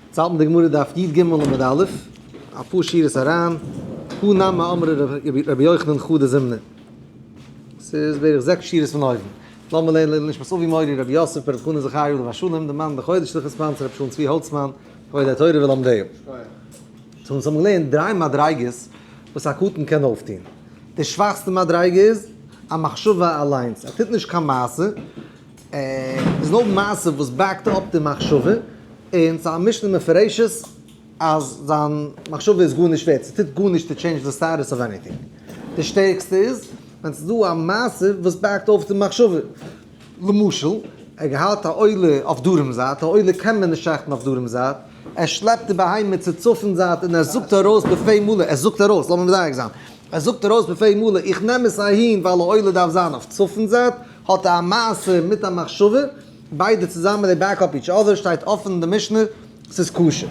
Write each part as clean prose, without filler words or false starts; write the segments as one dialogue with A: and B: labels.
A: יעצט האלט מען די גמרא דף י ג עמוד א', אפאר שורות אריין, הא נמי אמרה רבי יוחנן חדא זימנא, ס'איז בערך זעקס שורות פון אויבן, לאמיר לערנען לעילוי נשמת אבי מורי רבי יוסף ברב חנן זכרי' עליו השלום, די מאן דחודש לכ' sponsor רבי שלום צבי האלצמאן, כבוד התורה ולומדיה. סאו אונז האבן געלערנט דריי מדריגות וואס א קטן קען אויפטון. די שוואכסטע מדריגה איז א מחשבה אליינס, ער טוט נישט קיין מעשה, איז נאר מעשה וואס back ט אפ די מחשבה, און ס'איז א משנה מפורשת אז זיין מחשבה איז גארנישט ווערט, ס'טוט גארנישט to change די status of anything. די שטערקסטע איז ווען ס'איז דא א מעשה וואס back ט אויף די מחשבה. למשל, ער האט געהאט א עולה אויף דרום זייט, א עולה קען מען נישט שעכטן אויף דרום זייט, ער שלעפט די בהמה צו צפון זייט און ער זאגט ארויס בפה מלא, ער זאגט ארויס, לאמיר מדייק זיין, ער זאגט ארויס בפה מלא איך נעם עס אהין ווייל א עולה דארף זיין אויף צפון זייט, האט א מעשה מיט א מחשבה, ביידע צוזאמען they back up each other, שטייט אפען אין די משנה, ס'איז כשר.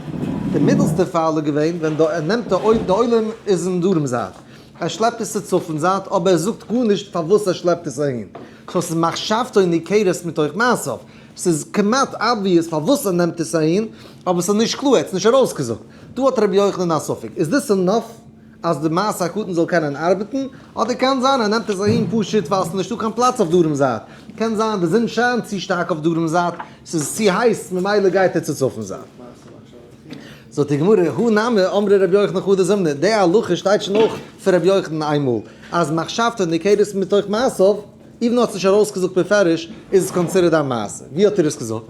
A: די מיטעלסטע פאל איז געווען ווען ער נעמט די עולה, די עולה איז אין דרום זייט, ער שלעפט עס צו צפון זייט אבער ער זאגט גארנישט פארוואס ער שלעפט עס אהין, so ס'איז מחשבתו ניכרת מתוך מעשיו, ס'איז כמעט obvious פארוואס ער נעמט עס אהין, אבער ס'איז נישט קלאר, ער האט עס נישט ארויסגעזאגט. דא האט רבי יוחנן א ספק, איז דאס enough אז די מעשה הקטן זאל קענען ארבעטן, אדער קען זיין ער נעמט עס אהין פשוט ווייל ס'איז נישטא קיין פלאץ אויף דרום זייט, קען זיין די זון שיינט צו שטארק אויף דרום זייט, ס'איז צו הייס ממילא גייט ער צו צפון זייט. זאגט די גמרא, הא נמי אמרה רבי יוחנן חדא זימנא, די הלכה שטייט שוין אויך פון רבי יוחנן איינמאל, אז מחשבתו ניכרת מתוך מעשיו, even האט עס נישט ארויסגעזאגט בפירוש, איז עס considered א מעשה. ווי האט ער עס געזאגט?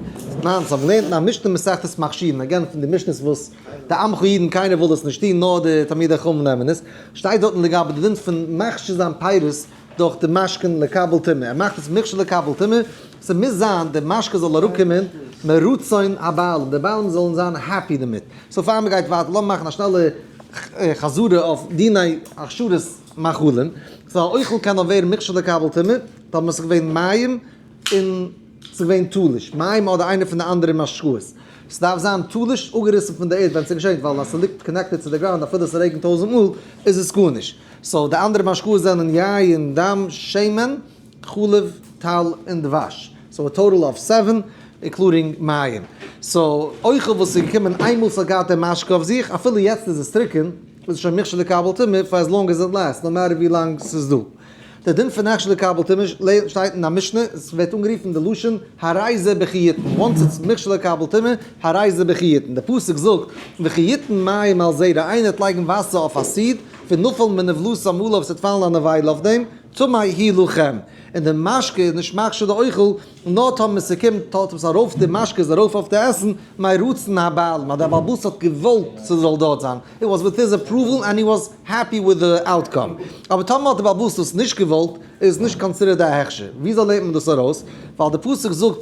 A: ניין, ס'האט געלערנט אין א משנה מסכת מכשירין, again פון די משנה'ס וואס די עמך אידן קיינער וויל דאס נישט טון נאר די תלמידי חכמים נעמען עס, שטייט דארטן לגבי די דין פון מכשיר זיין פירות דורך די משקין לקבל טומאה, ער מאכט עס מכשיר לקבל טומאה, ס'מוז זיין די משקה זאל אראפקומען מרצון הבעלים, די בעלים זאלן זיין happy דערמיט. so פאר מ'גייט ווייטער לאמיר מאכן א שנעלע חזרה אויף דיני הכשרת מאכלים, so א אוכל קען נאר ווערן מוכשר לקבל טומאה טאמער ס'איז געווען מים און ס'איז געווען תלוש, מים אדער איינע פון די אנדערע משקאות. ס'דארף זיין תלוש, אפגעריסן פון די ערד ווען ס'געשעט, ווייל אז ס'ליגט connected צו די ground אפילו ס'רעגנט טויזנט מאל איז עס גארנישט. so די אנדערע משקאות זענען יין, דם, שמן, חלב, טל, און דבש. so א total of seven, including מים. so אוכל וואס איז געקומען איינמאל ס'האט געהאט די משקה אויף זיך, אפילו יעצט איז עס טרוקן, איז שוין מוכשר לקבל טומאה for as long as it lasts, no matter ווי לאנג ס'איז דא. דער דין פון הכשר לקבל טומאה שטייט אין א משנה, עס ווערט אנגערופן די לשון הרי זה בכי יתן, once it's מוכשר לקבל טומאה, הרי זה בכי יתן, דער פסוק זאגט וכי יתן מים על זרע, איינער וועט לייגן וואסער אויף א seed, ונפל מנבלתם עליו, עס וועט פאלן א נבילה אויף דעם, טמא הוא לכם, און די משקה איז נישט מכשיר די אוכל, נאר טאמער ס'קומט טאט עס ארויף די משקה איז ארויף אויף די עסן, מרצון הבעלים, אז דער בעל הבית האט געוואלט ס'זאל דארט זיין, it was with his approval and he was happy with the outcome. אבער טאמער האט דער בעל הבית דאס נישט געוואלט, איז עס נישט considered א הכשר. וויאזוי לערנט מען דאס ארויס? ווייל די פסוק זאגט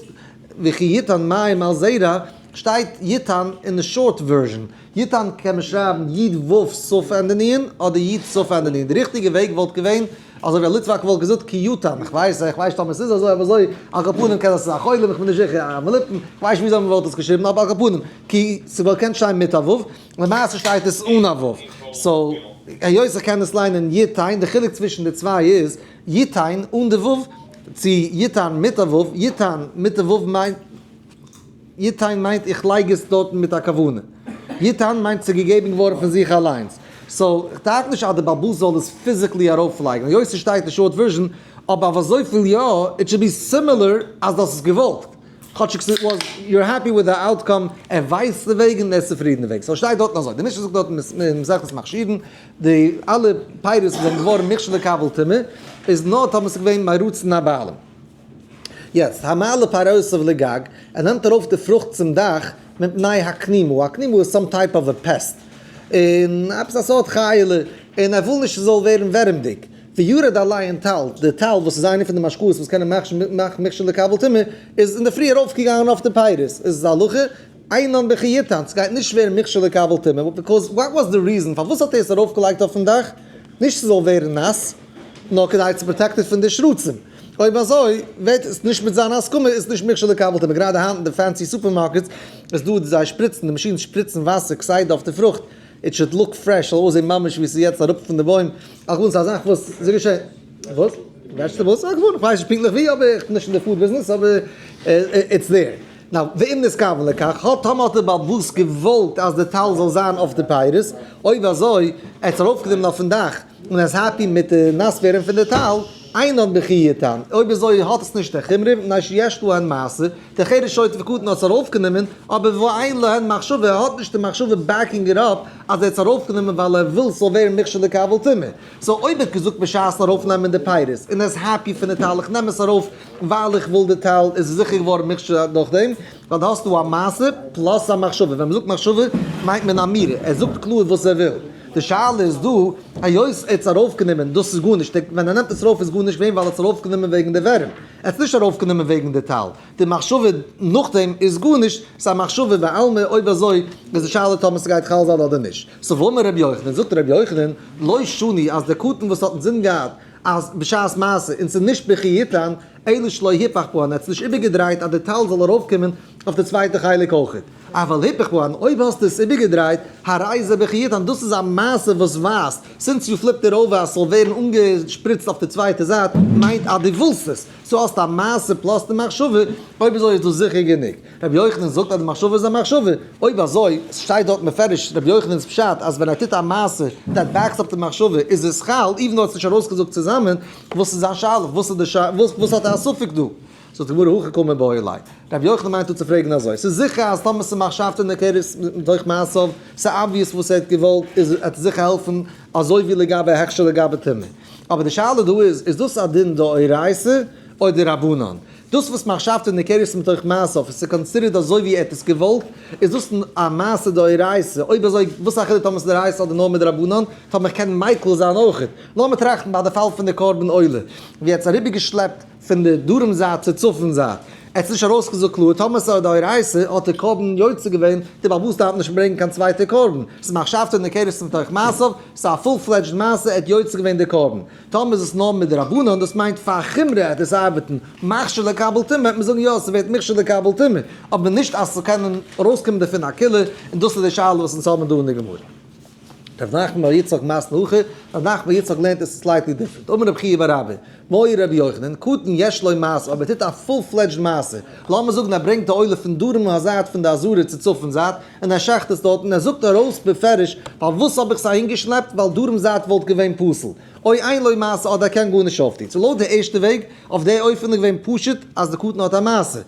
A: וכי יתן מים על זרע, שטייט יתן אין די short version. יתן קען מען שרייבן י' ו' סוף ענדע נ' אדער י' סוף ענדע נ'. די ריכטיגע וועג וואלט געווען אזוי ווי א ליטוואק וואלט געזאגט כי יתן. איך ווייס איך ווייס נישט אויב עס איז אזוי אבער אזוי על כל פנים קען זיין ס'איז א חולם איך בין נישט זיכער א מליפן איך ווייס נישט וויאזוי מ'וואלט עס געשריבן אבער על כל פנים כי ס'וואלט געקענט שטיין מיט א ו' למעשה שטייט עס אן א ו'. so היות איך קען עס ליינען יתן די חילוק צווישן די צוויי איז יתן אן די ו' צו יתן מיט א ו' יתן מיט די ו' מיינט יתן מיינט איך לייג עס דארטן מיט א כוונה. יתן מיינט ס'איז געגעבן געווארן פון זיך אליינס. so, איך דארף נישט אז די בעל הבית זאל עס physically ארויפלייגן, היות ס'שטייט די short version, אבער אויף אזויפיל יא, it should be similar אז דו האסט עס געוואלט. כאטשיג ס'איז was, you're happy with the outcome, ער ווייסט די וועג און ער איז צופרידן די וועג. so שטייט דארטן אזוי, די משנה זאגט דארטן אין מסכת מכשירין, די אלע פירות וואס זענען געווארן מוכשר לקבל טומאה, איז נאר טאמער ס'איז געווען מרצון הבעלים. יעצט, המעלה פירותיו לגג, ער נעמט ארויף די פרוכט צום דאך, מפני הכנימה, הכנימה איז some type of a pest, און עפעס א סארט חיה'לע, און ער וויל נישט ס'זאל ווערן ווערעמדיג, וירד עליהן טל, די טל וואס איז איינע פון די משקאות וואס קענען מאכן מוכשר לקבל טומאה, איז אינדערפרי ארויפגעגאנגען אויף די פירות, איז א הלכה, אינן בכי יתן, ס'גייט נישט ווערן מוכשר לקבל טומאה, because what was the reason, פארוואס האט ער עס ארויפגעלייגט אויפן דאך? נישט ס'זאל ווערן נאס, נאר כדי צו protect ן פון די שרצים. אויב אזוי ווערט עס נישט מיט זיין הסכמה איז נישט מוכשר לקבל טומאה, גראדע היינט אין די fancy supermarkets איז דא זיי שפריצן, די מאשינס שפריצן וואסער כסדר אויף די פרוכט, it should look fresh, זאל אויסזען ממש ווי ס'איז יעצט אראפ פון די בוים, על כל פנים ס'איז א זאך וואס איז געשען, וואס? vegetables? על כל פנים, כ'ווייס נישט פונקטליך ווי אבער איך בין נישט אין די food business אבער it's there. Now, ואם נתכוון לכך, האט טאמער האט דער בעל הבית געוואלט אז די טל זאל זיין אויף די פירות, אויב אזוי, ער האט עס ארויפגענומען אויפן דאך, און ער איז happy מיט די נאס ווערן פון די טל, אינן בכי יטען, אויב אזוי האט עס נישט די חומרא, מפני שיש להן מעשה, דער חרש שוטה וקטן האט עס ארויפגענומען, אבער ואין להן מחשבה, ער האט נישט די מחשבה backing it up אז ער האט עס ארויפגענומען ווייל ער וויל ס'זאל ווערן מוכשר לקבל טומאה. So אויב ער האט געזאגט בשעת'ן ארויפנעמען די פירות און ער איז happy פון די טל איך נעם עס ארויף ווייל איך וויל די טל איז עס זיכער געווארן מוכשר נאכדעם, ווייל דא האסטו א מעשה plus א מחשבה, ווען מ'זאגט מחשבה מיינט מען אמירה, ער זאגט קלאר וואס ער וויל, די שאלה איז דא היות ער האט עס ארויפגענומען דאס איז גארנישט, ווען ער נעמט עס ארויף איז גארנישט געווען ווייל ער האט עס ארויפגענומען וועגן די ווערים, ער האט עס נישט ארויפגענומען וועגן די טל, די מחשבה נאכדעם איז גארנישט, ס'איז א מחשבה בעלמא, אויב אזוי איז די שאלה טאמער ס'גייט חל זיין אדער נישט. So ואמר רבי יוחנן, זאגט רבי יוחנן, לא שנו אז דער קטן וואס האט אינזין געהאט אז בשעת מעשה און ס'איז נישט בכי יטען, אלא שלא היפך בהן, ער האט עס נישט איבערגעדרייט אז די טל זאל ארויפקומען אויף די צווייטע חלק אויכעט. אבל היפך בהן, אויב האסטו עס איבערגעדרייט, הרי זה בכי יטען, דאס איז א מעשה וואס ווייזט, since you flipped it over אז ס'זאל ווערן אנגעשפריצט אויף די צווייטע זייט, מיינט אז דו ווילסט עס. So האסטו א מעשה plus די מחשבה, אויב אזוי איז דאס זיכער גענוג. רבי יוחנן זאגט אז די מחשבה איז א מחשבה, אויב אזוי, שטייט דארט מפרש רבי יוחנן'ס פשט אז ווען ער טוט א מעשה that backs up די מחשבה איז עס חל, even though ער האט עס נישט ארויסגעזאגט צוזאמען, וואס איז זיין שאלה? וואס איז די שאלה? וואס האט ער א ספק דא? זאגט די גמרא הכי קא מיבעיא ליה. רבי יוחנן מיינט דא צו פרעגן אזוי, ס'איז זיכער אז טאמער ס'איז מחשבתו ניכרת מתוך מעשיו, ס'איז obvious וואס ער האט געוואלט, איז ער וועט זיכער העלפן אזוי ווי לגבי הכשר לגבי טומאה. אבער די שאלה דא איז, איז דאס א דין דאורייתא אדער דרבנן? דאס וואס מחשבתו ניכרת מתוך מעשיו איז considered אזוי ווי ער האט עס געוואלט, איז דאס א מעשה דאורייתא? אויב אזוי וואס א חילוק טאמער ס'איז דאורייתא אדער נאר מדרבנן? טאמער איך קען מיקל זיין אויכעט. לאמיר טראכטן ביי די פאל פון די קרבן עולה, ווי ער האט עס אריבערגעשלעפט פון די דרום זייט צו צפון זייט, ער האט עס נישט ארויסגעזאגט קלאר, טאמער ס'איז א דאורייתא האט דער קרבן יוצא געווען, די בעל הבית דארף נישט ברענגען קיין צווייטע קרבן, ס'איז מחשבתו ניכרת מתוך מעשיו, ס'איז א full fledged מעשה, ער האט יוצא געווען די קרבן. טאמער איז עס נאר מדרבנן, דאס מיינט פאר חומרא העט עס ארבעטן, מכשיר לקבל טומאה וועט מען זאגן יא ס'ווערט מכשיר לקבל טומאה, אבער נישט אז ס'זאל קענען ארויסקומען דערפון א קולא, און דאס איז די שאלה וואס אונז האבן דא אין די גמרא. ר' נחמן בר יצחק מתני הכי, ר' נחמן בר יצחק לערנט עס slightly different. אמר רבי חייא בר אבא, בעי רבי יוחנן, קטן יש לו מעשה, אויב ער טוט א full fledged מעשה, לאמיר זאגן ער ברענגט די עולה פון דרום הזייט פון די עזרה צו צפון זייט, און ער שעכט עס דארט, און ער זאגט ארויס בפירוש, פארוואס האב איך עס אהינגעשלעפט, ווייל דרום זייט וואלט געווען פסול. או אין לו מעשה אדער ער קען גארנישט אויפטון. So לויט די ערשטע וועג, אויף די אופן איז געווען פשוט אז די קטן האט א מעשה.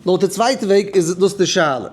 A: לויט די צווייטע וועג איז דאס די שאלה.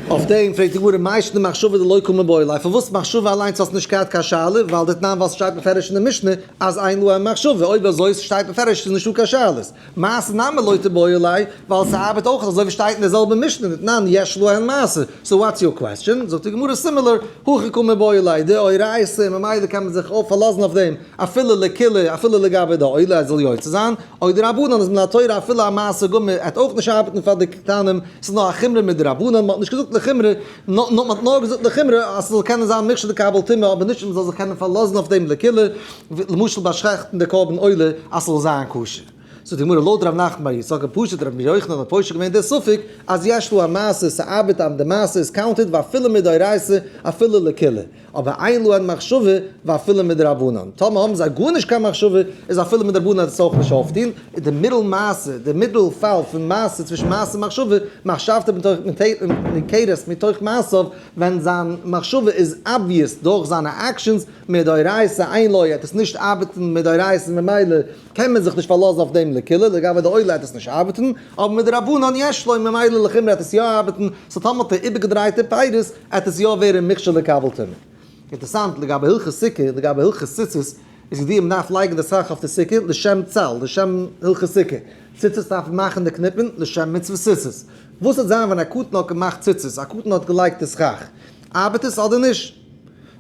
A: אויף דעם פרעגט די גמרא מאי שנא מחשבה דלא קא מיבעיא ליה, פארוואס מחשבה אליינס האסט נישט געהאט קיין שאלה, ווייל דתנן ווייל ס'שטייט מפרש אין די משנה אז אין לו מחשבה, אויב אזוי ס'שטייט מפרש איז נישטא קיין שאלות, מעשה נמי לא תיבעי ליה, ווייל ס'ארבעט אויך אזוי ווי שטייט אין די זעלבע משנה דתנן יש לו מעשה, so what's your question? זאגט די גמרא similar, הכי קא מיבעיא ליה, דאורייתא, ממילא קען מען זיך אויך פארלאזן אויף דעם אפילו לקולא אפילו לגבי די עולה אז זאל יוצא זיין, או דרבנן איז מן התורה אפילו א מעשה גמור עט אויך נישט ארבעטן פאר די קטנים, ס'איז נאר א חומרא מדרבנן, מ'האט נישט געזאגט לחומרא, מ'האט נאר געזאגט לחומרא אז ס'זאל קענען זיין מוכשר לקבל טומאה אבער נישט מ'זאל זיך קענען פארלאזן אויף דעם לקולא, למשל ביי שעכטן די קרבן עולה אז ס'זאל זיין כשר. זאגט די גמרא לויט ר' נחמן בר יצחק פשוט ר' יוחנן האט פושט געווען די ספק אז יש לו המעשה ס'ארבעט אז די מעשה איז counted ואפילו מדאורייתא אפילו לקולא. אבער אין להן מחשבה ואפילו מדרבנן, טאמער האבן זיי גארנישט קיין מחשבה, איז אפילו מדרבנן וועט עס אויך נישט אויפטון, איז די מיטל מעשה, די מיטל פאל פון מעשה צווישן מעשה און מחשבה, מחשבתו ניכרת מתוך מעשיו, ווען זיין מחשבה איז obvious דורך זיינע actions, מדאורייתא אין לו וועט עס נישט ארבעטן מדאורייתא ממילא קען מען זיך נישט פארלאזן אויף דעם לקולא, לגבי די עולה וועט עס נישט ארבעטן, אבער מדרבנן יש לו ממילא לחומרא וועט עס יא ארבעטן, so טאמער האט ער איבערגעדרייט די פירות, עט עס יא ווערן מוכשר לקבל טומאה. אינטערסאנט, לגבי הלכות סוכה, לגבי הלכות ציצית, איז ידוע מ'דארף לייגן די סך אויף די סוכה לשם צל, לשם הלכות סוכה. ציצית דארף מען מאכן די קניפן לשם מצוות ציצית. וואס וועט זיין ווען א קטן האט געמאכט ציצית, א קטן האט געלייגט די סכך, ארבעט עס אדער נישט?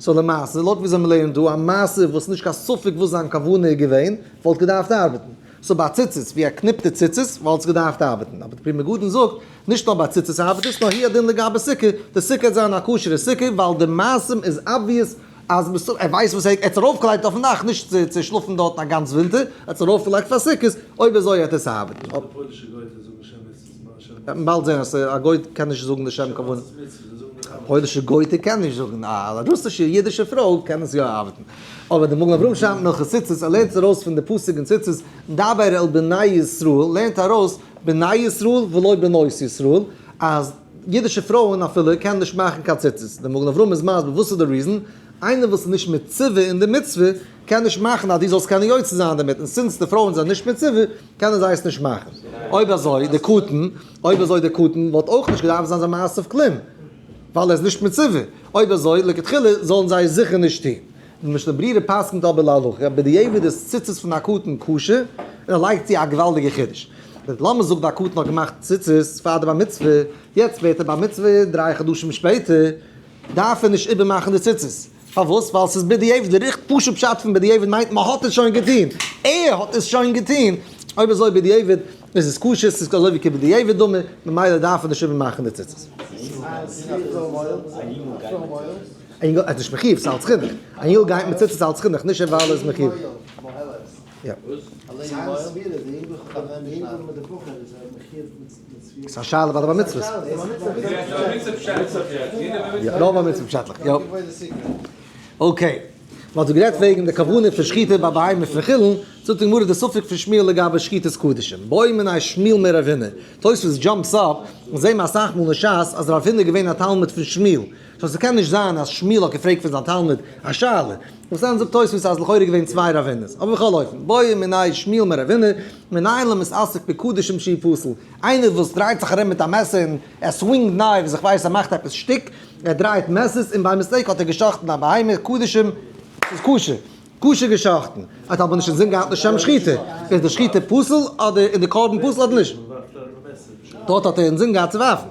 A: So למעשה, לויט וויאזוי מ'לערנט דא, א מעשה וואס נישט קיין ספק וואס זיין כוונה איז געווען, וואלט געדארפט ארבעטן. So ביי ציצית, ווי ער קניפט די ציצית, וואלט עס געדארפט ארבעטן. אבער די פרי מגדים זאגט, נישט נאר ביי ציצית ארבעט עס, נאר הוא הדין לגבי סוכה, די סוכה וועט זיין א כשר'ע סוכה, ווייל די מעשים איז obvious אז ער ווייסט וואס ער האט עס ארויפגעלייגט אויפן דאך, נישט צו שלאפן דארטן א גאנץ ווינטער, ער האט עס ארויפגעלייגט פאר סוכות, אויב אזוי וועט עס ארבעטן.
B: די פוילישע גויטע זאגן שם מצוות, מה שם
A: וועט מען באלד זען אז א גוי קען נישט זאגן די שם כוונה.
B: שם מצוות, זיי זאגן דאך.
A: פוילישע גויטע קען נישט זאגן, א רוסישע אידישע פרוי קען עס יא ארבעטן. אבער די מגן אברהם שרייבט אין הלכות ציצית, ער לערנט עס ארויס פון די פסוק אין ציצית, דבר אל בני ישראל, לערנט ארויס בני ישראל ולא בנות ישראל, אז אידישע פרויען אפילו קענען נישט מאכן קיין ציצית. די מגן אברהם איז מסביר וואס איז די reason, איינער וואס איז נישט מצווה אין די מצוה, קען נישט מאכן אז דו זאלסט קענען יוצא זיין דערמיט, און since די פרויען זענען נישט מצווה, קענען זיי עס נישט מאכן. אויב אזוי די קטן, אויב אזוי די קטן וואלט אויך נישט געדארפט זיין זיין מעשיו כלום, ווייל ער איז נישט מצווה. אויב אזוי לכתחילה זאלן זיי עס זיכער נישט טון. די משנה ברורה פסק'נט אבער להלכה, בדיעבד איז ציצית פון א קטן כשר, און ער לייגט צו א געוואלדיגע חידוש. לאמיר זאגן א קטן האט געמאכט ציצית פאר די בר מצוה, יעצט ווערט ער בר מצוה דריי חדשים שפעטער, דארף ער נישט איבערמאכן די ציצית. פארוואס? ווייל ס'איז בדיעבד, די ריכט פשוט פשט פון בדיעבד מיינט מ'האט עס שוין געטון, ער האט עס שוין געטון, אויב אזוי בדיעבד איז עס כשר, ס'איז אזוי ווי כבדיעבד דמי, ממילא דארף ער נישט איבערמאכן די ציצית. א יונגל איז נישט מחיוב, ס'איז אלץ חינוך. א יונגל גייט מיט ציצית אלץ חינוך, נישט ווייל ער איז מחיוב. יא. ס'איז א שאלה ביי די בר מצוות. יא, רוב בר מצוה פשט'לעך, יא. okay. מ'האט דא גערעדט וועגן די כוונה פון שחיטה ביי בהמה פון חולין, זאגט די גמרא די ספק פון שמואל לגבי שחיטת קדשים. בעא מיניה שמואל מרב הונא. תוספות jumps up, און זעהן מיר אסאך מאל אין שס אז רב הונא איז געווען א תלמיד פון שמואל. so ס'קען נישט זיין אז שמואל האט געפרעגט פון זיין תלמיד א שאלה. וואס דען זאגט תוספות אז לכאורה געווען צוויי רב הונא'ס, אבער בכל אופן, בעא מיניה שמואל מרב הונא, מנין למתעסק בקדשים שהוא פסול, איינער וואס דרייט זיך ארום מיט א מעסער און ער swing ט knives, איך ווייס ער מאכט עפעס שטיק, ער דרייט מעסערס און by mistake האט ער געשאכטן א בהמה קדשים, ס'איז כשר, כשר געשאכטן, ער האט אבער נישט אינזין געהאט לשם שחיטה, איז די שחיטה פסול אדער איז די קרבן פסול אדער נישט? דארט האט ער אינזין געהאט צו ווארפן.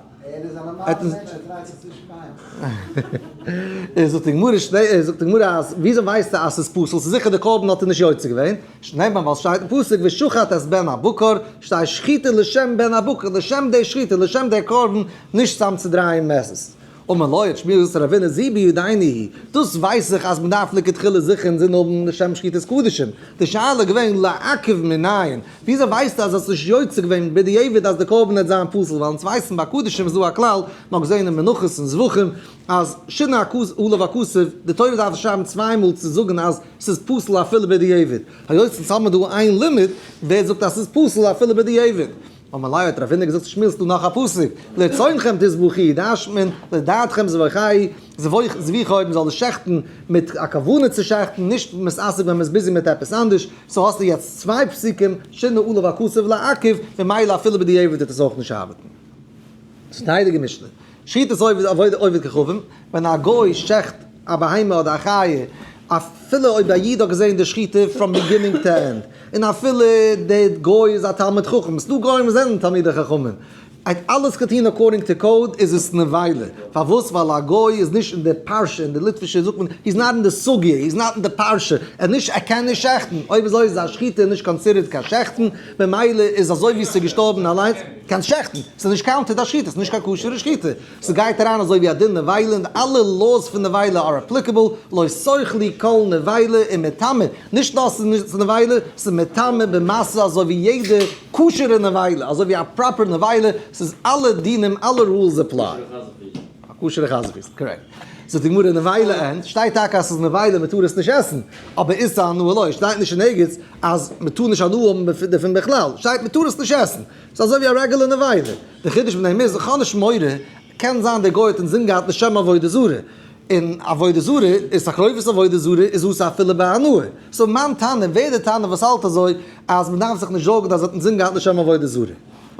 A: ער זאגט די גמרא שני, זאגט די גמרא אז וויאזוי ווייסטו אז ס'איז פסול, ס'איז זיכער די קרבן האט ער נישט יוצא געווען, שנאמר ווייל ס'שטייט אין פסוק ושחט את בן הבקר, שטייט שחיטה לשם בן הבקר, לשם די שחיטה, לשם די קרבן, נישט סתם צו דרייען מעסערס. אמר לו האט שמואל געזאגט צו רב הונא זו בידינו היא, דאס ווייס איך אז מ'דארף לכתחילה זיכער אינזין האבן לשם שחיטת קדשים, די שאלה איז געווען לעכב מנין, וויאזוי ווייסטו אז האסט נישט יוצא געווען בדיעבד אז די קרבן וועט זיין פסול, ווייל אונז ווייסן ביי קדשים איז דא א כלל, מ'האט געזען אין מנחות און זבחים, אז שינה עליו הכתוב, די תורה דארף שרייבן צוויי מאל צו זאגן אז ס'איז פסול אפילו בדיעבד, היות אונז האבן דא איין לימוד, ווער זאגט אז ס'איז פסול אפילו בדיעבד? אמר ליה האט רב הונא געזאגט צו שמואל ס'דא נאך א פסוק, לרצונכם תזבחו דרש'נט מען לדעתכם זבחי זביחה אויב מ'זאל עס שעכטן מיט א כוונה צו שעכטן נישט מתעסק ווען מ'איז busy מיט עפעס אנדערש, so האסטו יעצט צוויי פסוקים שינה עליו הכתוב לעכב, ממילא אפילו בדיעבד וועט עס אויך נישט ארבעטן. זאגט די הייליגע משנה, שחיטת עובד עובד כוכבים, ווען א גוי שעכט א בהמה אדער א חיה, אפילו אויב א איד האט געזען די שחיטה from beginning to end, און אפילו דער גוי איז א תלמיד חכם, ס'דא גוים וואס זענען תלמידי חכמים, ער האט אלעס געטון according to code, איז עס נבילה. פארוואס? ווייל א גוי איז נישט אין די פרשה, אין די ליטווישע זאגט מען, he's not אין די סוגיא, he's not אין די פרשה, ער נישט ער קען נישט שעכטן, אויב אזוי איז א שחיטה נישט considered קיין שעכטן, ממילא איז אזוי ווי ס'איז געשטארבן אליינס, קענסט שעכטן, ס'איז נישט counted א שחיטה, ס'איז נישט קיין כשר'ע שחיטה. ס'גייט אריין אזוי ווי א דין נבילה און אלע laws פון נבילה are applicable, לא תאכלו כל נבילה און מטמא, נישט נאר ס'איז נבילה, ס'איז מטמא במשא אזוי ווי יעדע כשר'ע נבילה, אזוי ווי א proper נבילה, ס'איז אלע דינים אלע rules apply. א כשר'ע חזיר פיס, correct. זאגט די גמרא נבילה אין, שטייט טאקע אז ס'איז נבילה מ'טאר עס נישט עסן, אבער איסור הנאה לא, שטייט נישט אין ערגעץ אז מ'טאר נישט הנאה האבן דערפון בכלל, שטייט מ'טאר עס נישט עסן. ס'איז אזוי ווי א רעגולער נבילה. די חידוש מיט דעם איז, איך האב נישט מורא, קען זיין דער גוי האט אינזין געהאט לשם עבודה זרה, און עבודה זרה איז תחרובת עבודה זרה איז אסור אפילו בהנאה. so מיין טענה, ווער די טענה וואס האלט אזוי אז מ'דארף זיך נישט זארגן אז ער האט אינזין געהאט לשם עבודה זרה.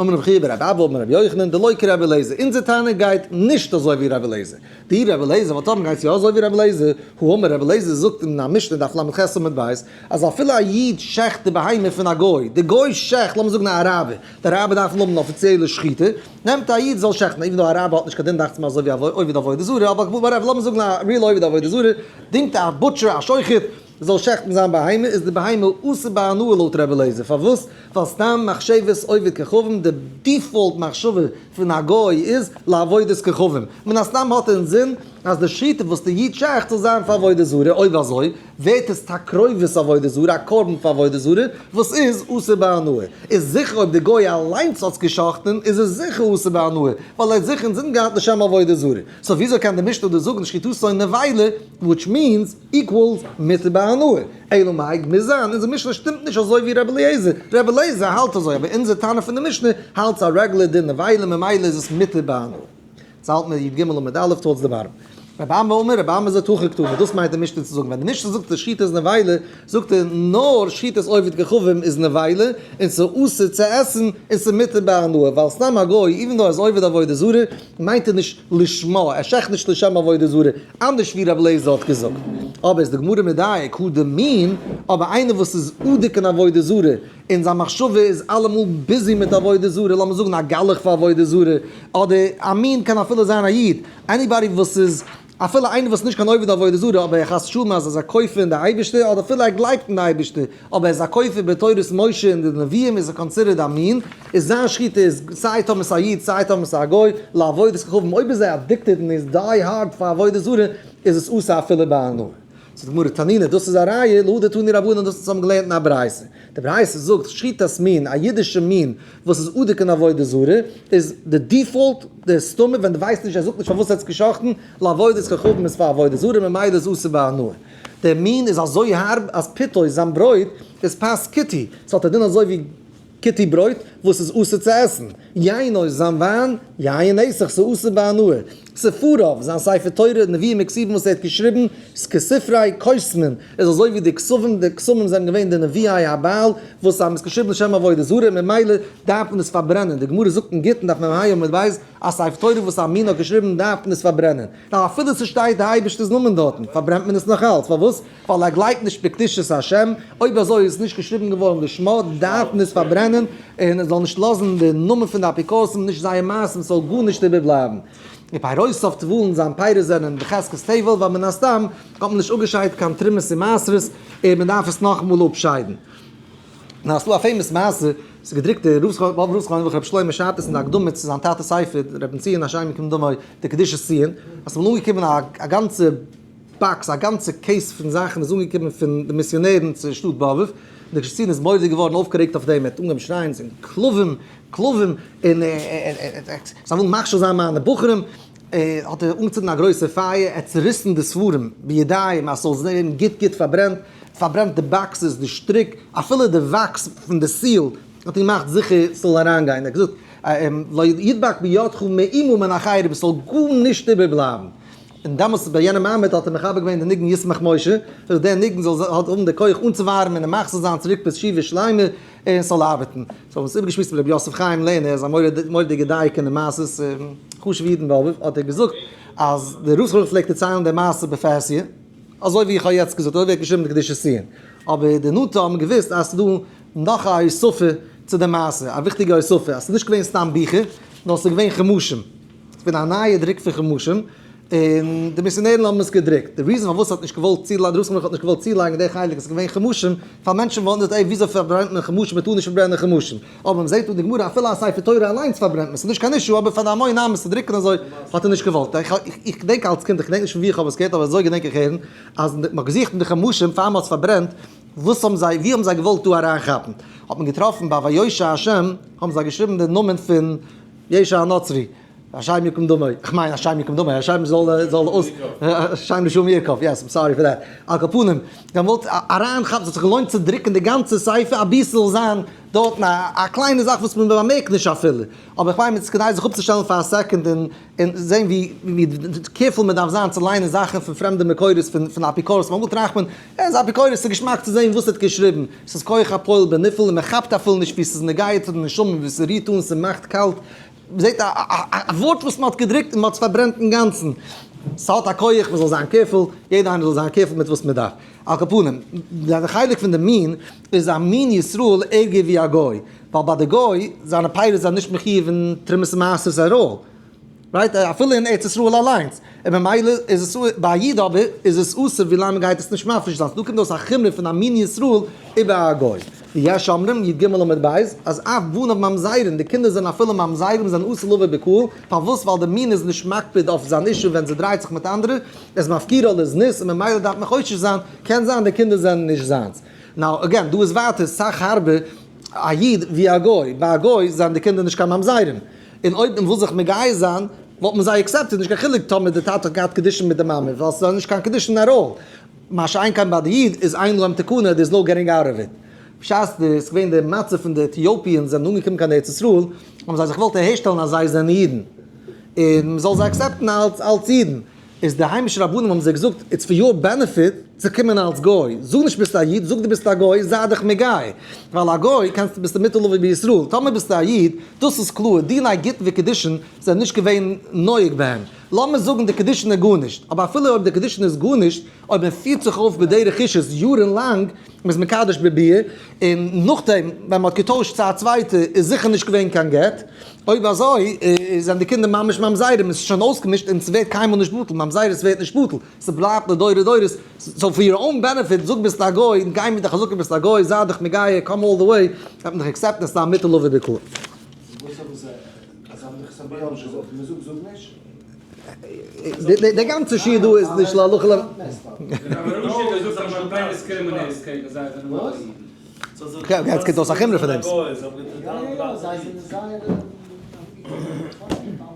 A: אמר רבי חייא בר אבא אמר רבי יוחנן דלא כרבי אליעזר, אונזער טענה גייט נישט אזוי ווי רבי אליעזר. די רבי אליעזר וואלט האבן גייט יא אזוי ווי רבי אליעזר, הא אמר רבי אליעזר זאגט אין א משנה דף לח עמוד ב', אז אפילו א איד שעכט די בהמה פון א גוי, די גוי שעכט, לאמיר זאגן א אראבער, די אראבער דארפן האבן אפיציעלע שחיטה, נעמט א איד זאל שעכטן, even though א אראבער האט נישט קיין דין דאכט זיך מיר אזוי ווי א עובד עבודה זרה, אבער whatever, לאמיר זאגן א real עובד עבודה זרה, דינגט א butcher א שוחט זאל שעכטן זיין בהמה, איז די בהמה אסור בהנאה לויט רבי אליעזר, פארוואס? ווייל סתם מחשבת עובד כוכבים, די default מחשבה פון א גוי איז לעבודת כוכבים, מן הסתם האט ער אינזין. אז די שחיטה וואס די איד שעכט זאל זיין פאר עבודה זרה, אויב אזוי ווערט עס תקרובת עבודה זרה, א קרבן פאר עבודה זרה, וואס איז אסור בהנאה. איז זיכער אויב די גוי אליינס האט עס געשחט'ן איז עס זיכער אסור בהנאה, ווייל ער האט זיכער אינזין געהאט לשם עבודה זרה. so וויאזוי קען די משנה דא זאגן שחיטתו נבילה, which means equals מותר בהנאה? אלא מאי, מוז זיין אונזער משנה שטימט נישט אזוי ווי רבי אליעזר, רבי אליעזר האלט אזוי אבער אונזער תנא פון די משנה האלט ס'איז א רעגולער דין נבילה ממילא איז עס מותר בהנאה. יעצט האלט מיר י"ג עמוד א' towards the bottom. רבי אמי אומר, רבי אמי זאגט הכי קתני, דאס מיינט די משנה צו זאגן, ווען די משנה זאגט אז שחיטה איז נבילה, זאגט ער נאר שחיטת עובד כוכבים איז נבילה, און ס'איז אסור צו עסן, און ס'איז מותר בהנאה, ווייל סתם א גוי, even though ער איז עובד עבודה זרה, מיינט ער נישט לשמה, ער שעכט נישט לשם עבודה זרה, אנדערש ווי רבי אליעזר האט געזאגט. אבער איז די גמרא מדייק, הא דמין, אבער איינער וואס איז אדוק אין עבודה זרה, און זיין מחשבה איז אלעמאל busy מיט עבודה זרה, לאמיר זאגן א גלח פאר עבודה זרה, אדער א מין קען אפילו זיין א איד, anybody וואס איז, אפילו איינער וואס איז נישט קיין עובד עבודה זרה, אבער ער חס ושלום אז ער איז א כופר אין די אייבערשטער, אדער אפילו ער גלייבט אין די אייבערשטער, אבער ער איז א כופר בתורת משה און די נביאים איז ער considered א מין, איז זיין שחיטה איז סיי טאמער ס'איז א איד סיי טאמער ס'איז א גוי, לעבודת כוכבים, אויב איז ער addicted און איז die hard פאר עבודה זרה, איז עס אסור אפילו בהנאה. זאגט די גמרא תנינא, דאס איז א ראיה להא דתנו רבנן דאס וואס האבן געלערנט אין א ברייתא. די ברייתא זאגט שחיטת מין, א אידישע מין וואס איז אדוק אין עבודה זרה, איז די default, די סתמא, ווען דו ווייסט נישט, ער זאגט נישט פארוואס ער האט עס געשחט'ן, לעבודת כוכבים איז פאר עבודה זרה, ממילא איז אסור בהנאה. דער מין איז אזוי הארב אז פיתו, זיין ברויט, איז פת כותי, ס'האט א דין אזוי ווי כותי ברויט וואס איז אסור צו עסן, יינו, זיין וויין, יין נסך, ס'איז אסור בהנאה, ספריו, זיין ספר תורה, נביאים וכתובים וואס ער האט געשריבן, איז כספרי כוסמין, איז אזוי ווי די כתבים, די כתבים זענען געווען די נביאי הבעל וואס האבן עס געשריבן לשם עבודה זרה, ממילא דארף מען עס פארברענען, די גמרא זאגט אין גיטין דף מ"ה עמוד ב', א ספר תורה וואס א מין האט געשריבן דארף מען עס פארברענען. נאר אפילו ס'שטייט די אייבערשטער'ס נאמען דארטן, פארברענט מען עס נאך אלץ, פארוואס? ווייל ער גלייבט נישט בקדושת השם, אויב אזוי איז עס נישט געשריבן געווארן לשמה, דארף מען עס פארברענען, און עס זאל נישט לאזן די נאמען פון די אפיקורסים, נישט זייער מעשים, ס'זאל גארנישט איבערבלייבן. ופירותיו טבולין, זיין פירות זענען בחזקת טבל, ווייל מן הסתם האט מען נישט אפגעשיידט קיין תרומות און מעשרות, און מען דארף עס נאכאמאל אפשיידן. נאר ס'דא א famous מעשה, ס'איז געדרוקט די רב זכרונו לברכה רבי שלמה שרייבט עס אין די הקדמה צו זיין טאטע'ס ספר רבי בן ציון השם יקום דמו די קדושת ציון, אז ס'איז אמאל אנגעקומען א גאנצע box א גאנצע case פון זאכן איז אנגעקומען פון די מיסיאנערן צו שטאט באבוב, און די קדושת ציון איז מורא'דיג געווארן אויפגערעגט אויף דעם, ער האט אנגעהויבן שרייען ס'זענען כלבים כלבים און זיי ווילן מכשיל זיין מיינע בחורים, האט ער אנגעצינדן א גרויסע פייער, ער האט צוריסן די ספרים בידיים אז ס'זאל זען גוט גוט פארברענט, פארברענט די boxes, די שטריק, אפילו די וואקס פון די seal האט ער געמאכט זיכער ס'זאל אריינגיין, ער האט געזאגט לא ידבק בידך מאומה מן החרב, ס'זאל גארנישט איבערבלייבן. און דעמאלטס ביי יענע מעמד האט ער מחבר געווען די ניגון ישמח משה, אז דער ניגון זאל האבן די כח אנצואווארעמען און מחזיר זיין צוריק בתשובה שלימה און ס'זאל ארבעטן. so האבן עס איבערגעשמועסט מיט רבי יוסף חיים לערנער, ער איז א מורא'דיגע דייק אין די מעשות, חשוב'ע איד אין באבוב, האט ער געזאגט אז דער רב זכרונו פלעגט דערציילן די מעשה בפרהסיא, אזוי ווי איך האב יעצט געזאגט, אזוי ווי ער האט געשריבן די קדושת ציון. אבער די נאנטע האבן געוואוסט אז ס'איז דא נאך א הוספה צו די מעשה, א וויכטיגע הוספה, אז ס'איז נישט געווען סתם ביכער, נאר ס'איז געווען חומשים. ס'איז געווען א נייע דרוק פון חומשים, און די מיסיאנערן האבן עס געדרוקט. די reason פארוואס האט נישט געוואלט צולייגן, די רוסן האט נישט געוואלט צולייגן די חלק אז ס'איז געווען חומשים, פאר מענטשן וואונדערט עי וויאזוי פארברענט מען חומשים, מ'טאר נישט פארברענען חומשים. אבער מ'זעט אן די גמרא אפילו א ספר תורה אליינס פארברענט מען, ס'איז נישט קיין issue, אבער פאר די המון עם עס צו דרוקן אזוי האט ער נישט געוואלט. איך געדענק אלס קינד, איך געדענק נישט פון וואו איך האב עס געהערט אבער אזוי געדענק איך הערן, אז מ'האט געזוכט אין די חומשים פאר מ'האט עס פארברענט, וואס האבן זיי, וואו האבן זיי געוואלט דא אריינכאפן? האט מען געטראפן ביי ויושע השם האבן זיי געשריבן די נאמען פון ישו הנוצרי, השם יקום דמו, איך מיין השם יקום דמו, השם זאל זאל אויס, השם לשום ירקב, yes, I'm sorry for that. על כל פנים, זיי האבן געוואלט אריינכאפן, ס'האט זיך געלוינט צו דרוקן די גאנצע ספר אבי ס'זאל זיין דארטן א קליינע זאך וואס מען באמערקט נישט אפילו. אבער איך מיין ס'איז כדאי זיך אפצושטעלן פאר א second און און זען ווי ווי careful מען דארף זיין צו ליינען זאכן פון פרעמדע מקורות פון פון אפיקורסים, אמאל טראכט מען, ער איז אפיקורס, ס'איז געשמאק צו זען וואס ער האט געשריבן, ס'איז כח הפועל בנפעל און מען כאפט אפילו נישט ווי ס'איז נוגע צו די נשמה, ווי ס'רירט אן, ס'מאכט קאלט, מ'זעט א א ווארט וואס מ'האט געדרוקט און מ'האט עס פארברענט אינגאנצן. ס'האט א כח מ'זאל זיין careful, יעדער איינער זאל זיין careful מיט וואס מ'דארף. על כל פנים, די חלק פון די מין איז א מין ישראל ערגער ווי א גוי, ווייל ביי די גוי זיינע פירות זענען נישט מחיוב אין תרומות ומעשרות at all, right? אפילו אין ארץ ישראל אליינס, און ממילא איז עס ביי א איד אבער איז עס אסור ווילאנג מ'גייט עס נישט מפריש זיין, ס'דא קומט אויס א חומרא פון א מין ישראל איבער א גוי. ויש אומרים, י"ג עמוד ב', אז אף בניו ממזרים, די קינדער זענען אפילו ממזרים זענען אסור לבוא בקהל, פארוואס? ווייל די מין איז נישט מקפיד אויף זיין אישה ווען זי דרייט זיך מיט אנדערע, איז מפקירה לזנות און ממילא דארף מען חושש זיין, קען זיין די קינדער זענען נישט זיינס. now again, דא איז ווייטער סאך הארבער א איד ווי א גוי, ביי א גוי זענען די קינדער נישט קיין ממזרים, און אויב מען וויל זיך מגייר זיין וואלט מען זיי accepted, נישט קיין חילוק טאמער די טאטע האט געהאט קידושין מיט די מאמע, ווייל ס'איז נישט קיין קידושין at all. מה שאין כן ביי די איד איז אין להם תקנה, there is no getting out of it. בשעת די ס'איז געווען די מצב פון די Ethiopians זענען אנגעקומען קיין ארץ ישראל, האבן זיי זיך געוואלט אהערשטעלן אז זיי זענען אידן, און מ'זאל זיי accept ן אלס אלס אידן, איז די היימישע רבנים האבן זיי געזאגט, it's for your benefit צו קומען אלס גוי, זאג נישט ביסט א איד, זאג דו ביסט א גוי, זיי דיך מגייר, ווייל א גוי קענסטו ביסטו מותר לבוא בישראל, טאמער ביסטו א איד, דאס איז קלאר, דיני גיטין וקידושין זענען נישט געווען נוהג בהם. לאמיר זאגן די קידושין איז גארנישט, אבער אפילו אויב די קידושין איז גארנישט, אויב מען פירט זיך אויף בדרך אישות יארן לאנג, מען איז מקדש בביאה, און נאכדעם ווען מען האט געטוישט צו א צווייטע איז זיכער נישט געווען קיין גט, אויב אזוי זענען די קינדער ממש ממזרים, עס איז שוין אויסגעמישט און ס'ווערט קיינמאל נישט בטל, ממזרות ווערט נישט בטל, ס'בלייבט לדורי דורות, so for your own benefit זאג ביסט א גוי און גיי מיט די חזקה ביסט א גוי, זיי דיך מגייר, come all the way, וועט מען דיך accept ן, עס איז א מותר לבוא בקהל.
B: וואס האבן זיי? אז זיי האבן דיך סאמבאי האבן נישט געזאגט, מען זאגט זאג נישט.
A: די גאנצע שיעור דא איז נישט להלכה ל. יעצט קומט אויס א חומרא פון דעם.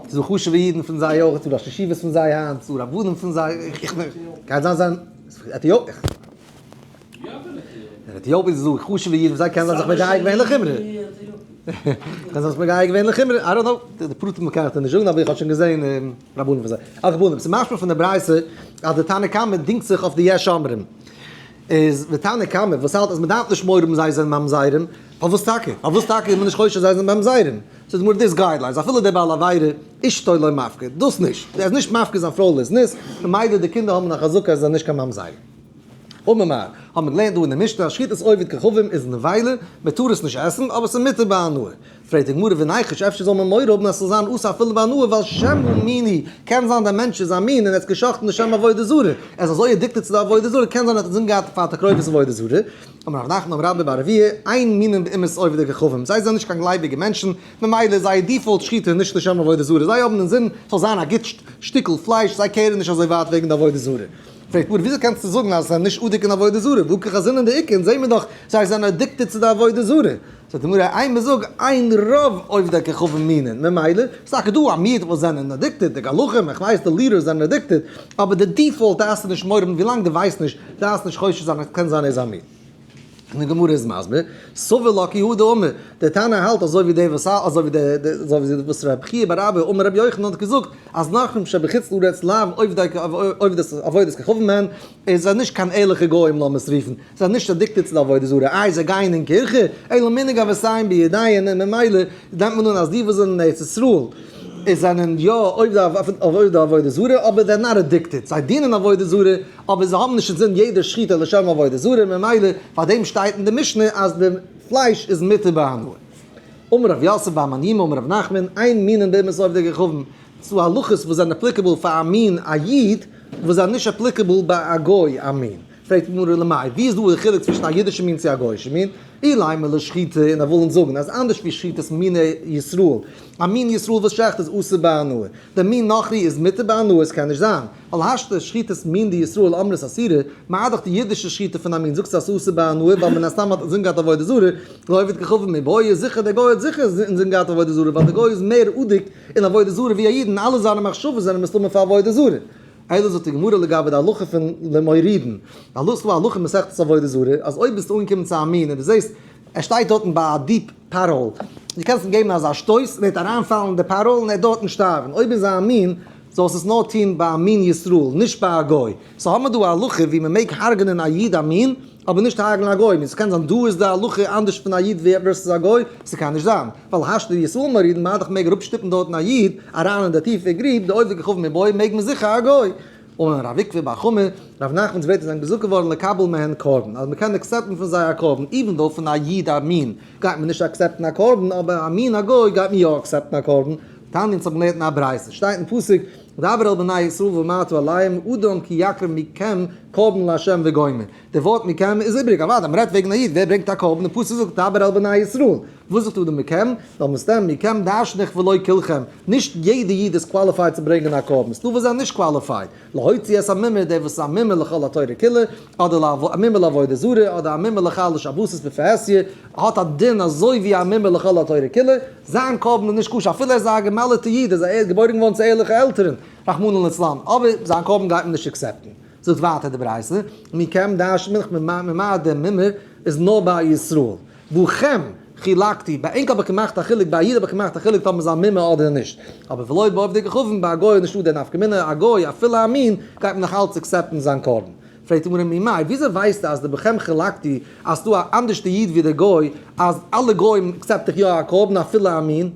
A: ס'איז דא חשוב'ע אידן פון זיי אויך, ס'איז דא ראש ישיבות פון זיי היינט, ס'איז דא רבנים פון זיי, איך מיין, גייט זיין זיין עטיאפיע. עטיאפיע איז דא חשוב'ע אידן, זיי קענען זיך מגייר געווען לחומרא. קען זיין מגייר געווען לחומרא, I don't know, די פרטים קען איך דיר נישט זאגן, אבער איך האב שוין געזען רבנים פון זיי. על כל פנים, ס'איז משמע פון די ברייתא אז די תנא קמא דינגט זיך אויף די יש אומרים. איז די תנא קמא וואס האלט אז מ'דארף נישט מורא האבן זיי זענען ממזרים, פארוואס טאקע? פארוואס טאקע איז מען נישט חושש זיי זענען ממזרים? ס'איז מיר דאס guidelines, אפילו דער בעל עבירה אשתו לא מפקיר, דאס נישט, ער איז נישט מפקיר זיין פרוי לזנות, ממילא די קינדער האבן א חזקה אז זיי זענען נישט קיין ממזרים. אמר מר, האבן מיר געלערנט דא אין די משנה אז שחיטת עובד כוכבים איז נבילה, מען טאר עס נישט עסן, אבער ס'איז מותר בהנאה. פרעגט די גמרא וניחוש אפשר זאל מען מורא האבן אז ס'זאל זיין אסור אפילו בהנאה ווייל שמא מין הוא, קען זיין דער מענטש איז א מין און ער האט געשחט'ן לשם עבודה זרה, ער איז אזוי addicted צו די עבודה זרה קען זיין ער האט אינזין געהאט פאר תקרובת עבודה זרה. אמר רב נחמן אמר רבה בר אבויה, אין מינין באמת עובדי כוכבים, זיי זענען נישט קיין גלייביגע מענטשן, ממילא איז זייער default שחיטה נישט לשם עבודה זרה, זיי האבן אינזין ס'זאל זיין א גוט שטיקל פלייש, זיי care ן נישט אזוי ווייט וועגן די עבודה זרה. פרעגט גמרא וויאזוי קענסטו זאגן אז זיי זענען נישט אדוק אין עבודה זרה, והא קא חזינן דאיכא, אונז זעהן מיר דאך זיי זענען addicted צו די עבודה זרה. זאגט די גמרא אימא זאג אין רוב עובדי כוכבים מינין, ממילא איז טאקע דא א מיעוט וואס זענען addicted, די גלחים, איך ווייס די leaders זענען addicted, אבער די default דארפסטו נישט מורא האבן ווילאנג דו ווייסט נישט, דארפסט נישט חושש זיין אז קען זיין ער איז א מין. און די גמרא איז מסביר, סבר לה כי הא דאמר, דער תנא האלט אזוי ווי דער וואס אזוי ווי דער אזוי ווי וואס רבי חייא בר אבא אמר רבי יוחנן האט געזאגט אז נכרים שבחוץ לארץ לאו עובדי עבודת כוכבים הן, עס זענען נישט קיין ערליכע גוים לאמיר עס רופן, זיי זענען נישט addicted צו די עבודה זרה, איי זיי גייען אין קירכע, אלא מנהג אבותיהם בידיהן און ממילא נעמט מען אן אז די וואס זענען אין ארץ ישראל איז זענען יא עובדי עבודה זרה אבער they're not addicted, זיי דינען עבודה זרה אבער זיי האבן נישט אינזין יעדע שחיטה לשם עבודה זרה ממילא פאר דעם שטייט אין די משנה אז די פלייש איז מותר בהנאה. אמר רב יוסף בר מניומי אמר רב נחמן, אין מינין באמת עובדי כוכבים, ס'דא הלכות וואס זענען applicable פאר א מין א איד וואס זענען נישט applicable ביי א גוי א מין. פרעגט די גמרא למאי, ווי איז דא די חילוק צווישן א אידישע מין צו א גוי'אישע מין? אילימא לשחיטה, און ער וויל אונז זאגן אז אנדערש ווי שחיטת מיני ישראל, א מין ישראל וואס שעכט איז אסור בהנאה, דער מין נכרי איז מותר בהנאה, עס קען נישט זיין, ווייל השתא שחיטת מין דישראל אמרת אסירא, מה דאך די אידישע שחיטה פון א מין זאגסטו אז ס'אסור בהנאה ווייל מן הסתם האט אינזין געהאט עבודה זרה, לעובד כוכבים מיבעיא, זיכער דער גוי האט זיכער אינזין געהאט עבודה זרה ווייל דער גוי איז מער אדוק אין עבודה זרה ווי א איד און אלע זיינע מחשבות זענען מסתמא פאר עבודה זרה. אלא זאגט די גמרא לגבי די הלכה פון למורידין, הלכה ס'דא א הלכה אין מסכת עבודה זרה אז אויב ביסטו אנגעקומען צו א מין און דו זעסט ער שטייט דארטן ביי א deep pothole, דו קענסט אים געבן אזא שטויס און ער וועט אריינפאלן אין די pothole און ער וועט דארטן שטארבן, אויב איז ער א מין זאלסט עס נאר טון ביי א מין ישראל נישט ביי א גוי, so האמער דא א הלכה ווי מ'מעג הרג'נען א איד א מין אבער נישט הרג'נען א גוי, מין ס'קען זיין דא איז די הלכה אנדערש פון א איד versus א גוי, ס'קען נישט זיין, ווייל השתא ישראל מורידין מה דאך מעג אראפשטופן דארטן א איד אריין אין די טיפע גריב, די עובדי כוכבים מיבעיא מעג מען זיכער א גוי. אמר רב עוקבא בר חמא, רב נחמנ'ס ווערטער זענען געזאגט געווארן לקבל מהן קרבן, אז מ'קען accept ן פון זיי א קרבן, even though פון א איד א מין גייט מען נישט accept ן א קרבן, אבער א מין א גוי גייט מען יא accept ן א קרבן, תניא אונז האבן געלערנט אין א ברייתא, שטייט אין פסוק. דבר אל בני ישראל ואמרת אליהם אדם כי יקריב מכם קרבן לה' וגומר. די ווארט מכם איז איבריג, אוודאי מען רעדט וועגן א איד, ווער ברענגט א קרבן? די פסוק זאגט דבר אל בני ישראל, וואס זאגט אדם מכם? ווייל מסתם מכם דרשן איך ולא כולכם, נישט יעדע איד איז qualified צו ברענגען א קרבן, ס'דא וואס זענען נישט qualified, להוציא את המומר, דער וואס איז א מומר לכל התורה כולה, אדער א מומר לעבודה זרה, אדער א מומר לחלל שבתות בפרהסיא, האט א דין אזוי ווי א מומר לכל התורה כולה, זיין קרבן איז נישט כשר אפילו ער איז א גע'מל'טע איד, ער איז געבוירן געווארן צו ערליכע עלטערן, רחמנא לצלן, אבער זיין קרבן גייט מען נישט accept ן. זאגט ווייטער די ברייתא, מכם דרש'נט מען ממעט דער מומר איז נאר ביי ישראל. בכם חילקתי, ביי ענק האב איך געמאכט א חילוק, ביי א איד האב איך געמאכט א חילוק טאמער איז א מומר אדער נישט. אבער ולא בעובדי כוכבים, ביי א גוי איז נישטא דער נפקא מינה, א גוי אפילו א מין גייט מען נאך אלץ accept ן זיין קרבן. פרעגט די גמרא ממאי, וויאזוי ווייסטו אז די בכם חילקתי אז ס'דא א אנדערשטע איד ווי דער גוי, אז אלע גוים accept איך יא א קרבן אפילו א מין,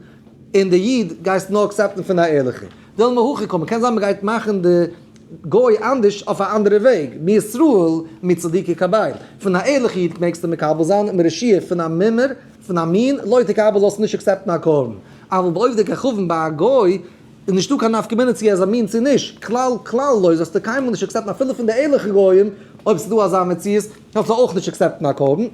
A: און די איד גייסטו נאר accept ן פון א ערליכע? דילמא הכי קאמר, קען זיין מ'גייט מאכן די גוי אנדערש אויף א אנדערע וועג, מישראל מצדיקי קביל, פון א ערליכע איד מעגסטו מקבל זיין, מרשיע פון א מומר, פון א מין, לא תקבל זאלסטו נישט accept ן א קרבן, אבל בעובדי כוכבים ביי א גוי איז נישטא קיין נפקא מינה צו ער איז א מין צו נישט, כלל כלל לא זאלסטו קיינמאל נישט accept ן אפילו פון די ערליכע גויים, אויב ס'איז דא אזא מציאות, זאלסטו אויך נישט accept ן א קרבן.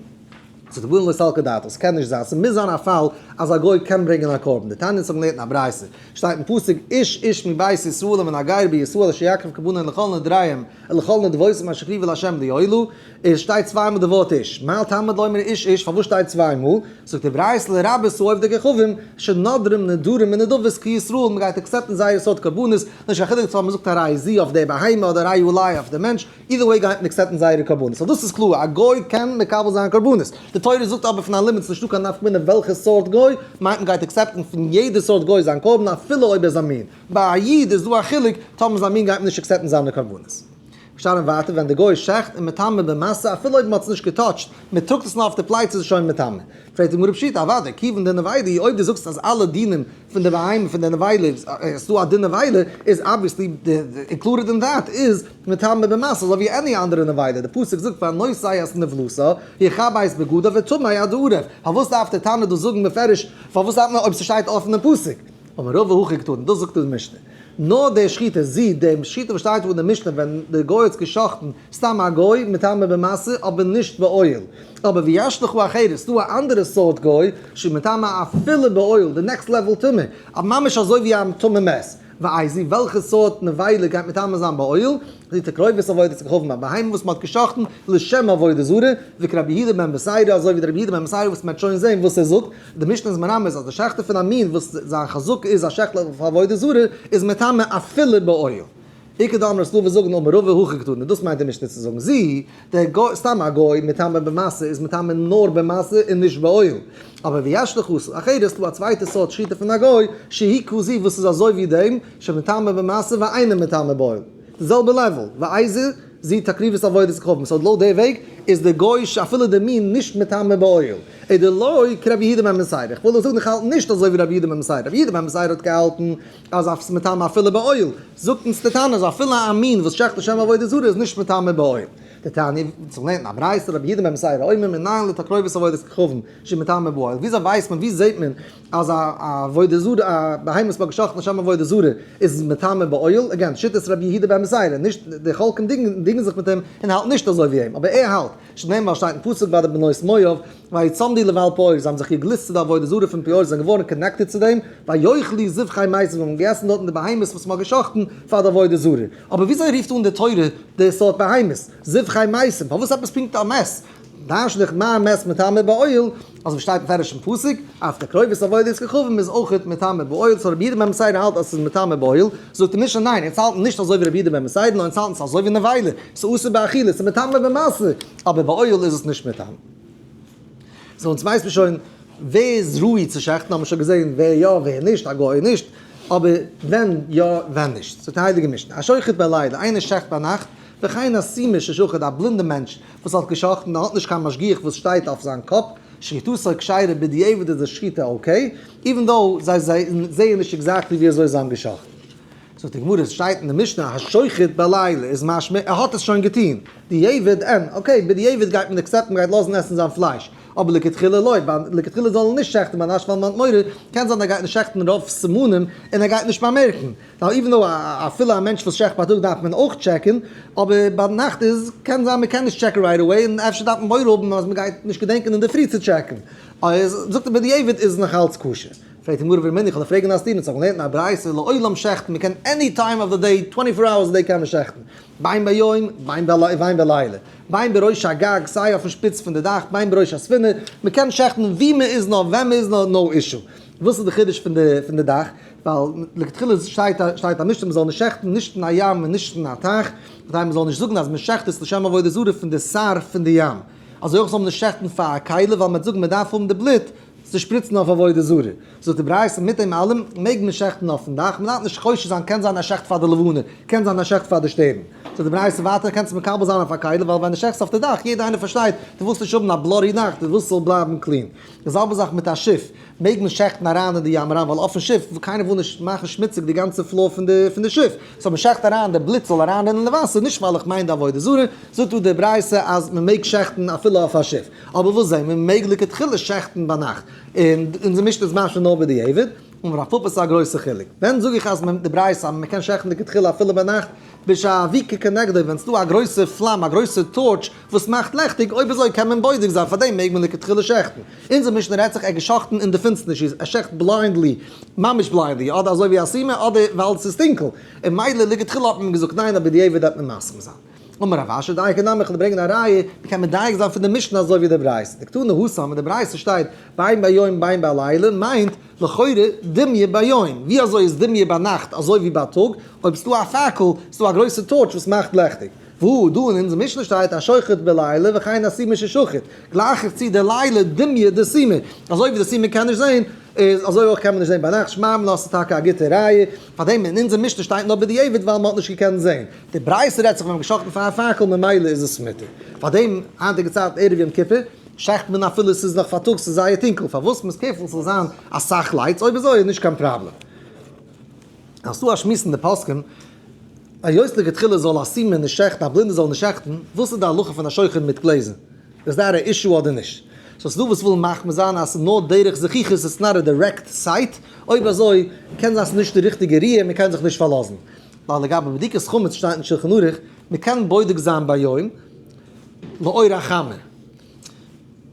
A: ס'איז געווארן לא סלקא דעתא, ס'קען נישט זיין, ס'מוז זיין א פאל אז א גוי קען ברענגען א קרבן, דתניא אונז האבן געלערנט אין א ברייתא, שטייט אין פסוק איש איש מבית ישראל ומן הגר בישראל אשר יקריב קרבנו לכל נדריהם ולכל נדבותם אשר יקריבו לה' לעולה, עס שטייט צוויי מאל די ווארט איש, מה תלמוד לומר איש איש, פארוואס שטייט צוויי מאל? זאגט די ברייתא לרבות העובדי כוכבים שנודרים נדרים ונדבות כישראל, מ'גייט accept ן זייערע סארט קרבנות, נישט קיין חילוק צו מ'זאגט הרי זו אויף די בהמה אדער הרי עלי אויף די מענטש, either way גייט מען accept ן זייערע קרבנות, so דאס איז קלאר, א גוי קען מקבל זיין קרבנות, די תורה זאגט אבער פון א לימיט, ס'נישטא קיין נפקא מינה וועלכע סארט גוי, מיינט מען גייט accept ן פון יעדע סארט גוי זיין קרבן אפילו אויב ער איז א מין, ביי א איד איז דא א חילוק, טאמער איז א מין גייט מען נישט accept ן זיינע קרבנות. שטארבן ווייטער ווען די גוי שעכט און מטמא במשא אפילו אויב מ'האט עס נישט גע touch ט, מ'טראגט עס נאר אויף די פלייצע איז עס שוין מטמא. פרעגט די גמרא פשיטא אוודאי, כיוון דנבילה אויב דו זאגסט אז אלע דינים פון די בהמה פון די נבילה איז דא א דין נבילה איז obviously included אין that איז מטמא במשא אזוי ווי any אנדערע נבילה, די פסוק זאגט והנושא את נבלתה יכבס בגדיו וטמא עד הערב, פארוואס דארף די תנא דאס זאגן בפירוש, פארוואס דארף מען אויב ס'שטייט אפן אין פסוק? אמר רבא הכי קתני, דאס זאגט די משנה. נאר די שחיטה, זי, די שחיטה וואס שטייט דא אין די משנה ווען די גוי האט גע'שחט'ן סתם א גוי מטמא במשא אבער נישט באוהל. אבער ויש לך אחרת, ס'דא א אנדערע סארט גוי שמטמא אפילו באוהל, די next level טומאה, א ממש אזוי ווי א טמא מת. ואיזו, וועלכע סארט נבילה גייט מטמא זיין באוהל? זו תקרובת עבודת כוכבים, א בהמה וואס מ'האט גע'שחט'ן לשם עבודה זרה, וכרבי יהודה בן בתירא, אזוי ווי דער רבי יהודה בן בתירא וואס מ'וועט שוין זען וואס ער זאגט, די משנה איז מרמז אז די שעכטער פון א מין וואס זיין חזקה איז א שעכטל אויף עבודה זרה איז מטמא אפילו באוהל. איכא דאמרי ס'דא וואס זאגן אמר רבא הכי קתני, דאס מיינט די משנה צו זאגן זו, דער גוי, סתם א גוי מטמא במשא איז מטמא נאר במשא און נישט באוהל. אבער ויש לך אחרת ס'דא א צווייטע סארט שחיטה פון א גוי שהיא כזו וואס איז אזוי ווי דעם שמטמא במשא ואינו מטמא באוהל. די זעלבע level. ואיזו זו תקרובת עבודת כוכבים, so לויט די וועג איז די גוי אפילו די מין נישט מטמא באוהל, ודלא כרבי יהודה בן בתירא, איך וויל דאך זאגן איך האלט נישט אזוי ווי רבי יהודה בן בתירא, רבי יהודה בן בתירא האט געהאלטן אז אויף ס'איז מטמא אפילו באוהל, זאגט אונז די תנא אז אפילו א מין וואס שעכט לשם עבודה זרה איז נישט מטמא באוהל. דתניא, צו לערנען א ברייתא רבי יהודה בן בתירא אומר מנין לתקרובת עבודת כוכבים שמטמא באוהל, וויאזוי ווייסט מען ווי זעט מען אז א עבודה זרה, א בהמה וואס מ'האט געשחט'ן לשם עבודה זרה, איז מטמא באוהל, again, שיטת רבי יהודה בן בתירא, נישט, די חולקים דינגען זיך מיט אים און האלטן נישט אזוי ווי אים, אבער ער האלט, שנאמר שטייט אין פסוק ביי די בנות מואב, ויצמדו לבעל פעור, זיי האבן זיך געגליסט צו די עבודה זרה פון פעור, זיי זענען געווארן connected צו דעם, ויאכלו זבחי מתים, זיי האבן געגעסן דארטן די בהמות וואס מ'האט געשחט'ן פאר די עבודה זרה. אבער וויאזוי רופט אן די תורה די סארט בהמות, זבחי מתים, פארוואס עפעס פונקט א מת? דרש'ן איך מה מת מטמא באוהל, אזוי ווי שטייט מפרש אין פסוק, אף תקרובת עבודת כוכבים איז אויכעט מטמא באוהל, so רבי יהודה בן בתירא האלט אז ס'איז מטמא באוהל, זאגט די משנה ניין, אונז האלטן נישט אזוי ווי רבי יהודה בן בתירא, נאר אונז האלטן ס'איז אזוי ווי נבילה, ס'איז אסור באכילה, ס'איז מטמא במשא, אבער באוהל איז עס נישט מטמא. so אונז ווייסט מען שוין ווער איז ראוי צו שעכטן, האבן מיר שוין געזען ווער יא ווער נישט, א גוי נישט, אבער ווען יא ווען נישט. זאגט די הייליגע משנה, השוחט בלילה, איינער שעכט ביינאכט, וכן הסומא ששחט, א בלינדע מענטש וואס האט געשחט'ן און האט נישט קיין משגיח וואס שטייט אויף זיין קאפ, שחיטתו כשרה בדיעבד איז די שחיטה okay, even though זיי זעען נישט exactly ווי אזוי זיי האבן געשחט'ן. זאגט די גמרא, עס שטייט אין די משנה השוחט בלילה איז משמע ער האט עס שוין געטון, דיעבד אין, okay בדיעבד גייט מען accept ן מען גייט לאזן עסן זיין פלייש, אבער לכתחילה לא, לכתחילה זאל ער נישט שעכטן ביינאכט ווייל מען האט מורא, קען זיין ער גייט נישט שעכטן רוב סימנים און ער גייט נישט באמערקן. ווייל even though אפילו א מענטש וואס שעכט בייטאג דארף מען אויך טשעקן, אבער ביינאכט איז קען זיין מען קען נישט טשעקן right away און אפשר דארף מען מורא האבן אז מען גייט נישט געדענקען אינדערפרי צו טשעקן. איז זאגט ער בדיעבד איז נאך אלץ כשר. פרעגט די גמרא ורמינהו איך וועל פרעגן א סתירה, אונז האבן געלערנט אין א ברייתא לעולם שעכטן מען קען any time of the day twenty four hours a day קען מען שעכטן, בין ביום בין בלילה, בין בראש הגג סיי אויפן שפיץ פון די דאך בין בראש הספינה, מען קען שעכטן ווי מען איז נאר ווען מען איז נאר no issue. וואס איז די חידוש פון די דאך? ווייל לכתחילה שטייט שטייט א משנה מען זאל נישט שעכטן נישט אין א ים און נישט אין א טייך, כדי מען זאל נישט זאגן אז מען שעכט עס לשם עבודה זרה פון די סאר פון די ים. אזוי אויך זאל מען נישט שעכטן פאר א כלי ווייל מען וועט זאגן מען דארף האבן די בלוט צו שפריצן אויף עבודה זרה. זאגט די ברייתא מיט דעם אלעם מעג מען שעכטן אויפן דאך, מען דארף נישט חושש זיין קען זיין ער שעכט פאר די לבנה, קען זיין ער שעכט פאר די שטערן. זאגט די ברייתא ווייטער קענסט מקבל זיין אויף א כלי ווייל ווען דו שעכטסט אויף די דאך יעדער איינער פארשטייט דו ווילסט נישט האבן א blurry נאכט דו ווילסט ס'זאל בלייבן clean. די זעלבע זאך מיט א שיף, מעג מען שעכטן אריין אין די ים אריין ווייל אויפן שיף קיינער וויל נישט מאכן שמוציג די גאנצע floor פון די פון די שיף, so מען שעכט אריין די בלוט זאל אריין רינען אין די וואסער נישט ווייל איך מיין די עבודה זרה, זאגט דא די ברייתא אז מען מעג שעכטן אפילו אויף א שיף, אבער וואס זעהן מיר מען מעג לכתחילה שעכטן ביינאכט, און אונזער משנה איז משמע נאר בדיעבד, אמר רב פפא ס'איז א גרויסע חילוק, ווען זאג איך אז מען די ברייתא אז מען קען שעכטן לכתחילה אפילו ביינאכט, בשאבוקה כנגדו ווען ס'דא א גרויסע פלאם א גרויסע torch וואס מאכט לעכטיג, אויב אזוי קען מען בודק זיין פארדעם מעג מען לכתחילה שעכטן. אונזער משנה רעדט זיך ער געשאכטן אין די פינסטערניש איז ער שעכט blindly, ממש blindly, אדער אזוי ווי א סומא אדער ווייל ס'איז טונקל, און מילא לכתחילה האט מען געזאגט ניין אבער בדיעבד וועט מען מסכים זיין. אמר רב אשי דייקא נמי איך וועל ברענגען א ראיה, מ'קען מדייק זיין פון די משנה אזוי ווי די ברייתא, דקתני התם אין די ברייתא שטייט בין ביום בין בלילה מיינט לכאורה דומיא ביום, ווי אזוי איז דומיא ביינאכט אזוי ווי בייטאג, אויב ס'דא א פאקל, ס'דא א גרויסע torch וואס מאכט לעכטיג. וואו דא אין אונזער משנה שטייט השוחט בלילה וכן הסומא ששחט, גלייך איך צו די לילה דומיא דסומא, אזוי ווי די סומא קען נישט זען, איז אזוי אויך קען מען נישט זען ביינאכט, שמע מינה ס'איז טאקע א גוטע ראיה, פארדעם אין אונזער משנה שטייט נאר בדיעבד ווייל מ'האט נישט געקענט זען. די ברייתא רעדט זיך ווען מ'האט געשחט'ן פאר א פאקל ממילא איז עס מותר. פארדעם היינטיגע צייטן ערב יום כיפור שעכט מען אפילו ס'איז נאך פארטאגס ס'איז זייער טונקל, פארוואס מ'איז careful ס'זאל זיין אסאך lights, אויב אזוי איז נישט קיין פראבלעם. האסטו א שמועס אין די פוסקים היות לכתחילה זאל א סומא נישט שעכטן א בלינדער זאל נישט שעכטן, וואס איז די הלכה פון א שוחט מיט גלעזער? איז דאר א issue אדער נישט? so ס'דא וואס ווילן מחמיר זיין אז ס'איז נאר דרך זכוכית it's not a direct sight, אויב אזוי קען זיין ס'איז נישט די ריכטיגע ראי' און מ'קען זיך נישט פארלאזן. ווייל לגבי בדיקת חמץ שטייט אין שלחן ערוך מ'קען בודק זיין ביום לאור החמה.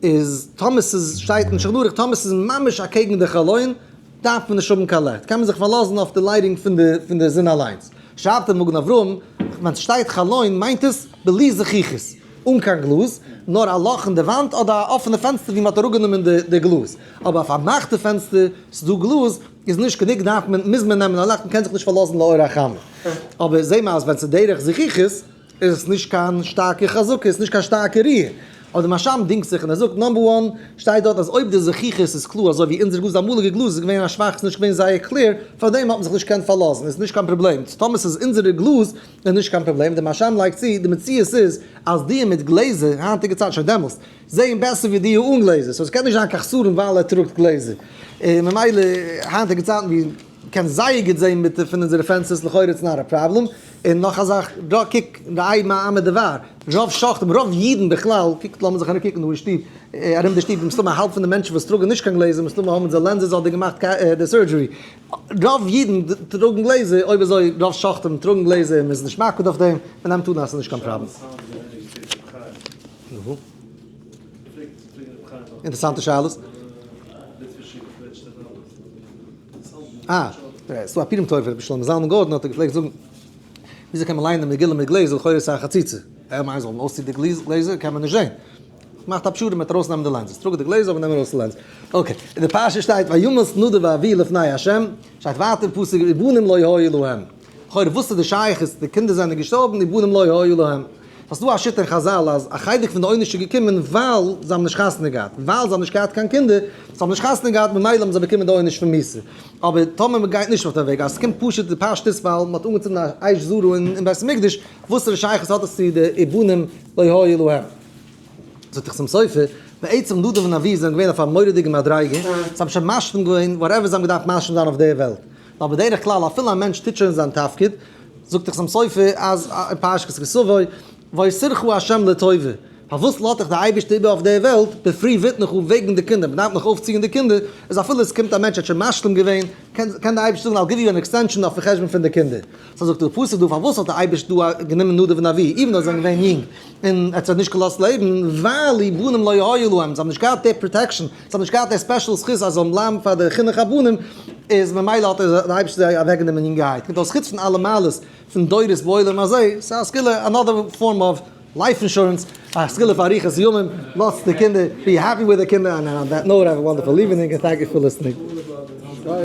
A: איז טאמער ס'איז שטייט אין שולחן ערוך טאמער ס'איז ממש אקעגן די חלון דארף מען נישט האבן קיין לעכט קען מען זיך פארלאזן אויף די lighting פון די פון די זון אליינס. שרייבט דער מגן אברהם ווען ס'שטייט חלון מיינט עס בלי זכוכית אן קיין גלאז נאר א לאך אין די וואנט אדער א אפענע פענסטער ווי מ'האט אראפגענומען די די גלאז אבער א פארמאכטע פענסטער ס'איז דא גלאז איז נישט גענוג דארף מען מוז מען נעמען א לעכט מ'קען זיך נישט פארלאזן לאור החמה אבער זעה מיר אז ווען ס'איז דרך זכוכית איז עס נישט קיין שטארקע חזקה, עס איז נישט קיין שטארקע ראי'. אבער די מהרש"ם דינגט זיך און ער זאגט, number one, שטייט דארט אז אויב די זכוכית איז קלאר אזוי ווי אונזער גלאז, די אמאליגע גלאז איז געווען א שוואך, עס איז נישט געווען זייער clear, פאר דעם האט מען זיך נישט געקענט פארלאזן, איז נישט קיין פראבלעם, טאמער עס איז אונזערע גלאז איז נישט קיין פראבלעם, די מהרש"ם לייגט צו, די מציאות איז אז די מיט גלעזער, היינטיגע צייט שוין דעמאלסט, זעען בעסער ווי די אן גלעזער, so עס קען נישט זיין קיין חסרון ווייל ער טראגט גלעזער, און ממילא היינטיגע צייטן ווי. קען זייער גוט זעהן מיט פון אונזערע פענסטערס לכאורה it's not a problem, און נאך א זאך, קוק ראה מה עמד דבר, רוב שוחטים, רוב אידן בכלל, קוקט לאמיר זיך ארומקוקן דא אין שטוב, ארום די שטוב, מסתמא האלב פון די מענטשן וואס טראגן נישט קיין גלעזער מסתמא האבן זיי lenses אדער געמאכט די surgery, רוב אידן טראגן גלעזער, אויב אזוי רוב שוחטים טראגן גלעזער און מען איז נישט מקפיד אויף דעם, מען נעמט אן אז ס'איז נישט קיין פראבלעם. אינטערעסאנטע שאלות. אה, ס'דא א פורים טוב, רבי שלמה זלמן גארדאן האט ער געפלעגט זאגן, וויאזוי קען מען ליינען מגילה מיט גלעזער, לכאורה איז עס א חציצה, ער מיינט זאל מען אויסציען די גלעזער קען מען נישט זען, מאכט א פשרה מיט ארויסנעמען די lenses, טראג די גלעזער אבער נעם ארויס די lens. okay, אין די פרשה שטייט וימת נדב ואביהוא לפני ה', שטייט ווייטער אין פסוק ובנים לא היו להם. לכאורה וואס איז די שייכות, די קינדער זענען געשטארבן ובנים לא היו להם. ס'איז דא א שיטה אין חזל אז א חלק פון די עונש איז געקומען ווייל זיי האבן נישט חתונה געהאט, ווייל זיי האבן נישט געהאט קיין קינדער, זיי האבן נישט חתונה געהאט ממילא האבן זיי באקומען די עונש פון מיתה. אבער טאמער מען גייט נישט אויף דעם וועג אז ס'קומט פשוט די פשטות ווייל מ'האט אנגעצינדן א אש זרה אין בית המקדש, וואסערע שייכות האט עס צו די ובנים לא היו להם? זאגט דער חתם סופר, בעצם נדב און אביהוא זענען געווען אויף א מורא'דיגע מדריגה, זיי האבן שוין משלים געווען whatever זיי האבן געדארפט משלים זיין אויף דער וועלט. ווייל בדרך כלל אפילו א מענטש טוט שוין זיין תפקיד, זאגט דער חתם סופר אז אין פרשת כי תבוא, ויסירך ה' לטובה, פארוואס לאזט דיך דער אייבערשטער איבער אויף דער וועלט, בפרי בטנך וועגן די קינדער, מען דארף נאך אויפציען די קינדער, איז אפילו עס קומט א מענטש האט שוין משלים געווען, קען קען דער אייבערשטער זאגן I'll give you an extension אויפן חשבון פון די קינדער. so זאגט דער פסוק דא פארוואס האט דער אייבערשטער דא גענומען נדב און אביהוא, even though זיי זענען געווען יונג, און ער האט זיי נישט געלאזט לעבן, ווייל כי בנים לא היו להם, זיי האבן נישט געהאט די protection, זיי האבן נישט געהאט די special זכות אז זיי זאלן בלייבן פאר די חינוך הבנים, איז ממילא האט דער אייבערשטער זיי אוועקגענומען יונגערהייט. קומט אויס חוץ פון אלע מעלות פון דורות בעולם הזה, ס'איז א סגולה, another form of life insurance, א סגולה פאר אריכות ימים, לאזט די קינדער, be happy with די קינדער, and on that note, have a wonderful evening and thank you for listening.